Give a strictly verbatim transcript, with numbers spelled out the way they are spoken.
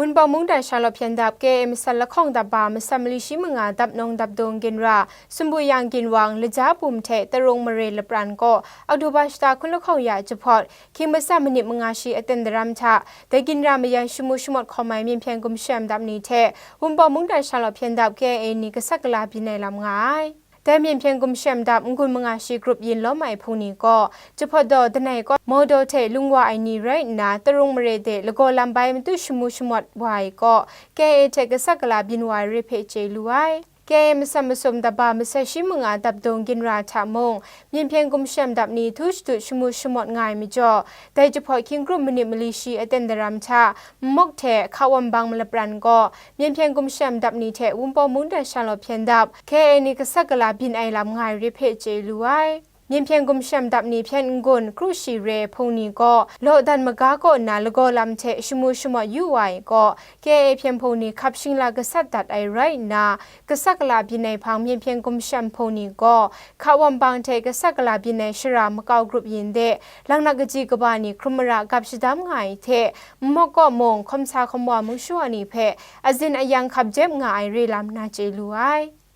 Wunpawng mungdan shalawp hpyen dap K A A masat lahkawng dap ba masat mali shi manga dap nawng dap dung ginra, Sumbu Yang Ginwang, Laja Bum hte Tarung Mare Lapran kaw Oktoba shata hkun lahkawng ya jahpawt, hkying masat minit manga shi aten daram hta, dai ginra mayan shamu shamawt hkawm ai Myen Hpyen Gumshem dap ni hte Wunpawng mungdan shalawp hpyen dap K A A ni gasat gala byin ai lam nga ai. Dai Myen Hpyen Gumshem dap n-gun manga shi grup yin lawm ai hpung ni gaw, jahpawt daw danai kaw Mawdaw hte lung wa ai ni rai nna, Tarung Mare de lagaw lam bai matu shamu shamawt wa ai kaw, K A A hte gasat gala byin wa ai re hpe chye lu ai. K A A masat masum dap ba masat shi manga dap dung ginra hta mung, Myen Hpyen Gumshem dap ni htu shadut shamu shamawt nga ai majaw, dai jahpawt hkying grup minit mali shi aten daram hta, Nmawk hte Hka Wam Bang Malapran gaw, Myen Hpyen Gumshem dap ni hte Wunpawng mungdan shalawp hpyen dap, K A A ni gasat gala byin ai lam nga ai re hpe chye lu ai. Myen Hpyen Gumshem dap ni hpyen n-gun, kru shi re hpung ni gaw, Lawdan maga kaw nna lagaw lam hte shamu shamawt yu wa ai kaw, K A A hpyen hpung ni hkap shingla gasat dat ai rai nna, gasat gala byin ai hpang Myen Hpyen Gumshem hpung ni gaw, Hka Wam Bang hte gasat gala byin ai shara makau grup yin de, laknak kaji kaba ni hkrum mara gap shadam nga ai hte, Nmawk kaw mung hkawm sa hkawm wa mung shawa ni hpe azin ayang hkap jep nga ai re lam na chye lu ai.